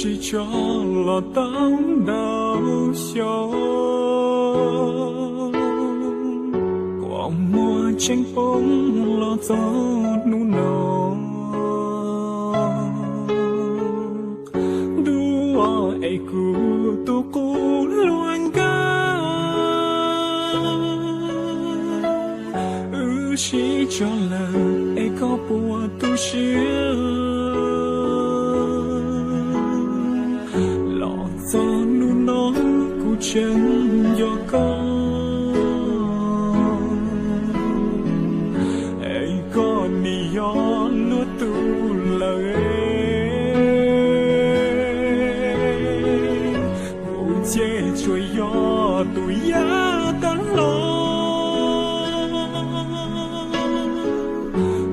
Tsis tso los tau ntau xyoo, kua muag tseem poob los txog hnub no. Ntuj es kuv tus qub hluas nkauj, wb sib tso lawm es koj puas tu siab? Los txog hnub no kuv tseem nco koj, es koj nim yog luag tus lawm. Kuv ces tsuas yog tus yaj tag los,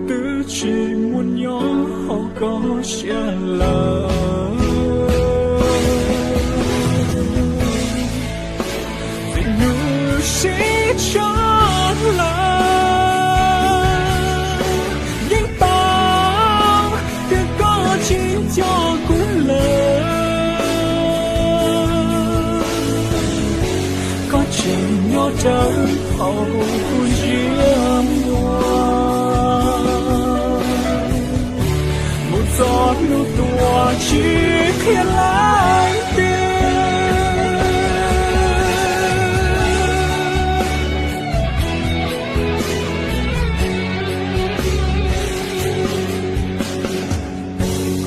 twb tsis muaj nyob hauv koj siab lawm. Txij hnub sib tso lawm, yeej paub tias koj tsis nco kuv lawm. Koj tseem nyob rawv hauv kuv ntsej muag, mus txog hnub tuag tsis qhia lawm tiag.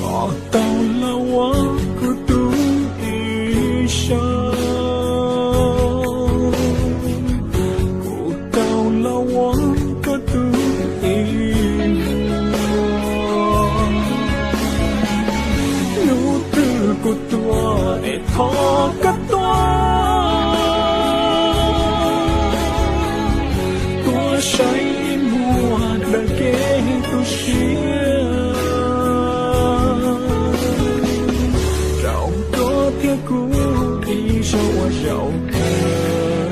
Koj tau los ua kuv tus ib zaug, kuv tau los ua koj tus ib vuag. Hnub twg kuv tuag es thov koj tuaj, tuaj saib ib muag daws kev tu siab, rau koj thiab kuv ib zaug ua zaum kawg.